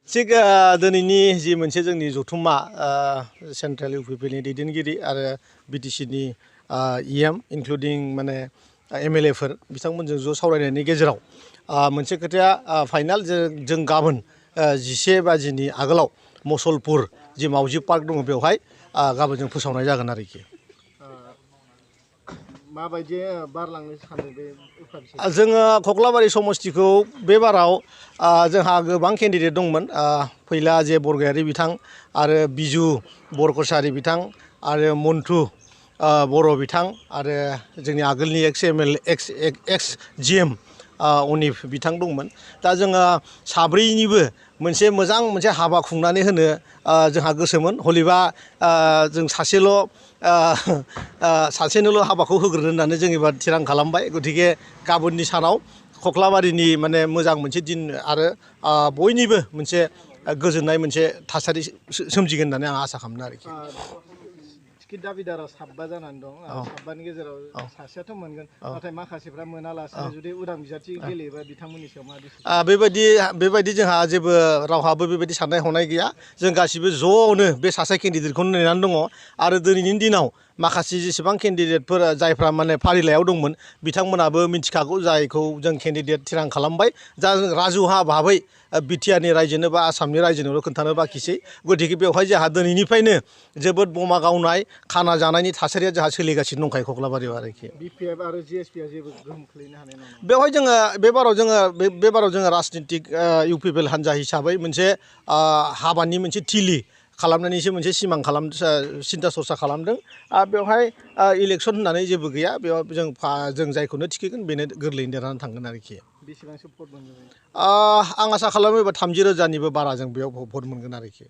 थिग दिनैनि जि मोनसे जोंनि जथुम्मा सेन्ट्रेल इउपिपिनि दैदेनगिरि आरो बिटिसिनि इएम इनक्लुडिं माने एमएलएफोर बिथांमोनजों ज' सावरायनायनि गेजेराव मोनसे खोथाया फाइनाल जों गाबोन 11 बाजिनि आगोलाव मसलपुर जि मावजि पार्क दङ बेवहाय गाबोन जों फोसावनाय जागोन आरोखि। माबायदि बारलांनो सानो बे जोङो खख्लाबारि समस्तिखौ बे बाराव जोंहा गोबां केन्डिडेट दंमोन फैला जे बरगयारि बिथां आरो बिजु बरकसारि बिथां आरो मन्टु बर' बिथां आरो जोंनि आगोलनि एक्स जिएम अनिफ बिथां दंमोन। दा जोङो साब्रैनिबो मोनसे मोजां मोनसे हाबा खुंनानै होनो जोंहा गोसोमोन हलिबा जों सासेनोल' हाबाखौ होग्रोनो होननानै जों एबार थिरां खालामबाय। गतिके गाबोननि सानाव खख्लाबारिनि माने मोजां मोनसे दिन आरो बयनिबो मोनसे गोजोननाय मोनसे थासारि सोमजिगोन होननानै आं आसा खालामो आरोखि। टिकेट दाबिदारा 7 जानानै दं। 7नि गेजेराव सासेयाथ' मोनगोन, नाथाय माखासेफ्रा मोनालासिनो जुदि उदां बिजाथि गेलेयोबा बिथांमोननि सायाव मा डिसिसन? बेबायदि जोंहा जेबो रावहाबो बेबायदि साननाय हनाय गैया। जों गासिबो ज'नो बे सासे केन्डिडेटखौनो नेनानै दङ आरो दिनैनि दिनाव माखासे जेसेबां केन्डिडेटफोर जायफ्रा माने फारिलाइयाव दंमोन बिथांमोनाबो मिथिखागौ जायखौ जों केन्डिडेट थिरां खालामबाय। दा जों राजुहा भाबै बिटिआरनि रायजोनो बा आसामनि रायजोनोल' खोन्थानो बाखिसै। गतिके बेवहाय जोंहा दिनैनिफ्रायनो जोबोद बमा गावनाय खाना जानायनि थासारिया जोंहा सोलिगासिनो दंखायो खख्लाबारियाव आरोखि। बिपिएफ आरो जिएसपिआ जेबो गोहोम खोलैनो हानाय नङा? बेवहाय जोङो बे बाराव जोङो राजनितिक इउपिपिएल हान्जा हिसाबै मोनसे हाबानि मोनसे थिलि खालामनानैसो मोनसे सिमां सिन्था सरसा खालामदों। बेवहाय इलेक्सन होननानै जेबो गैया। बेयाव जों जायखौनो थिखोगोन बेनो गोरलैयैनो देरनानै थांगोन आरोखि। बेसेबांसो भट मोनगोन? आं आसा खालामो एबा 30,000निबो बारा जों बेयाव भट मोनगोन आरोखि।